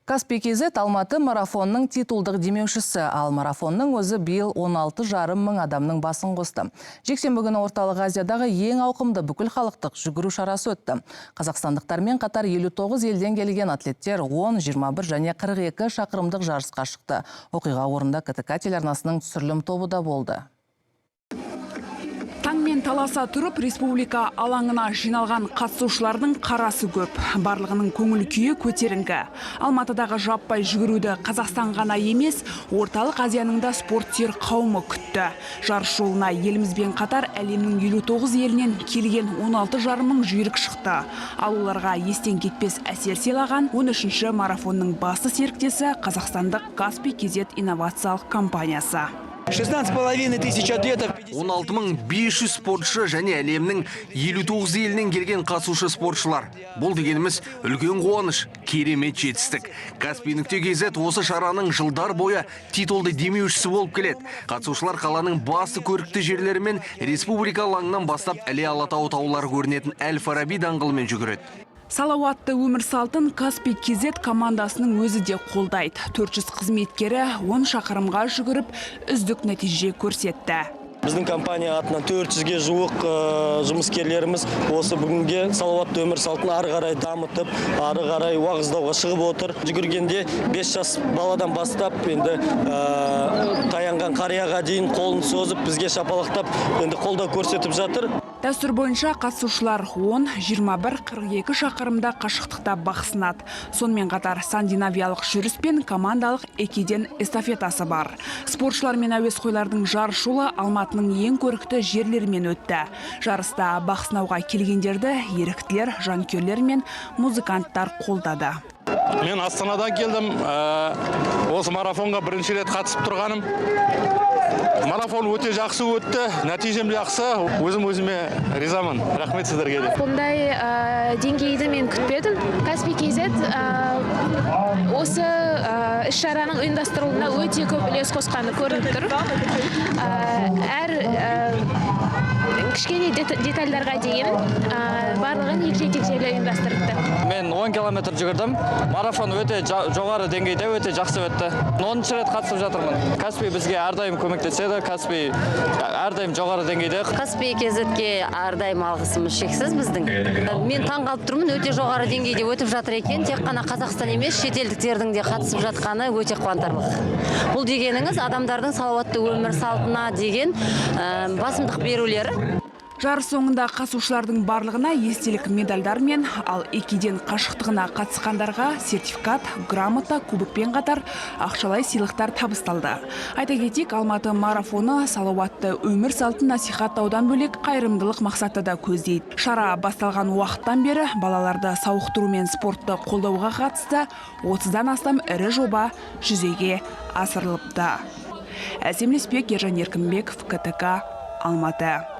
Каспий KZ Алматы марафонның титулдық демеушісі, ал марафонның өзі биыл 16,5 мың адамның басын қосты. Жексенбі күні Орталық Азиядағы ең ауқымды бүкіл халықтық жүгіру шарасы өтті. Қазақстандықтармен қатар 59 елден келген атлеттер 10, 21 және 42 шақырымдық жарысқа шықты. Оқиға орнында КТК телеарнасының түсірілім тобы да болды. Таңмен таласа тұрып, республика алаңына жиналған қатысушылардың қарасы көп. Барлығының көңіл күйі көтеріңкі. Алматыдағы жаппай жүгіруді Қазақстан ғана емес, Орталық Азияның да спорт сүйер қауымы күтті. Жарыс жолына елімізбен қатар әлемнің 59 елінен келген 16,5 мың жүйрік шықты. Ал оларға естен кетпес әсер сыйлаған 13-ші марафонның басты серіктесі — қазақстандық Каспий KZ инновациялық компаниясы. 16,5 тысяч атлетов. 16 500 спортшы және әлемнің 59 елінен келген қатысушы спортшылар. Бұл дегеніміз үлкен қуаныш, керемет жетістік. Каспий.kz осы шараның жылдар бойы титулды демеушісі болып келеді. Қатысушылар қаланың басты көрікті жерлері мен республика алаңынан бастап Іле Алатау таулары көрінетін Әл Фараби даңғылымен жүгіреді. Салауатты өмір салтын Каспий KZ командасының өзі де қолдайды. 400 қызметкері 10 шақырымға жүгіріп, үздік нәтиже көрсетті. Біздің компания атынан 400-ге жуық жұмыскерлеріміз осы бүгінге салауатты өмір салтын ары қарай дамытып, ары қарай уағыздауға шығып отыр. Жүгіргенде 5 жас баладан бастап енді таянған қарияға дейін қолын созып, бізге шапалақтап, енді қолдау көрсетіп жатыр. Дәстүр бойынша қатысушылар 10, 21, 42 шақырымда қашықтықта бақ сынады. Сонымен қатар скандинавиялық жүріс пен командалық экиден эстафетасы бар. Спортшылар мен әуесқойлардың жарыс жолы Алматының ең көрікті жерлерімен өтті. Жарыста бақ сынауға келгендерді еріктілер, жанкүйерлер мен музыканттар қолдады. Мен Астанадан келдім. Осы марафонға бірінші рет қатысып тұрғаным. Марафон өте жақсы өтті, нәтижем жақсы, өзім өзіме ризамын. Рахмет сіздерге де. Бұндай деңгейді мен күтпедім. Каспий KZ осы іс шараның ұйымдастырылуына өте көп үлес қосқаны көрініп тұр. Әр кішкене детальдарға дейін барлығын егжей тегжейлі ұйымдастырыпты. Мен 10 километр жүгірдім. Марафон өте жоғары деңгейде, өте жақсы өтті. 10-рет қатысып жатырмын. Каспий бізге әрдайым көмектеседі. Каспий әрдайым жоғары деңгейде. Каспий KZ-ке әрдайым алғысымыз шексіз біздің. Мен таң қалып тұрмын, өте жоғары деңгейде өтіп жатыр екен. Тек қана Қазақстан емес, шетелдіктердің де қатысып жатқаны өте қуантарлық. Бұл дегеніңіз адамдардың салауатты өмір салтына деген басымдық берулері. Жарыс соңында қатысушылардың барлығына естелік медальдар мен, ал экиден қашықтығына қатысқандарға сертификат, грамота, кубокпен қатар ақшалай сыйлықтар табысталды. Айта кетейік, Алматы марафоны салауатты өмір салтын насихаттаудан бөлек қайырымдылық мақсатты да көздейді. Шара басталған уақыттан бері балаларды сауықтыру мен спортты қолдауға қатысты 30-дан астам ірі жоба жүзеге асырылыпты. Әсем Лесбек, Ержан Еркінбеков, КТК, Алматы.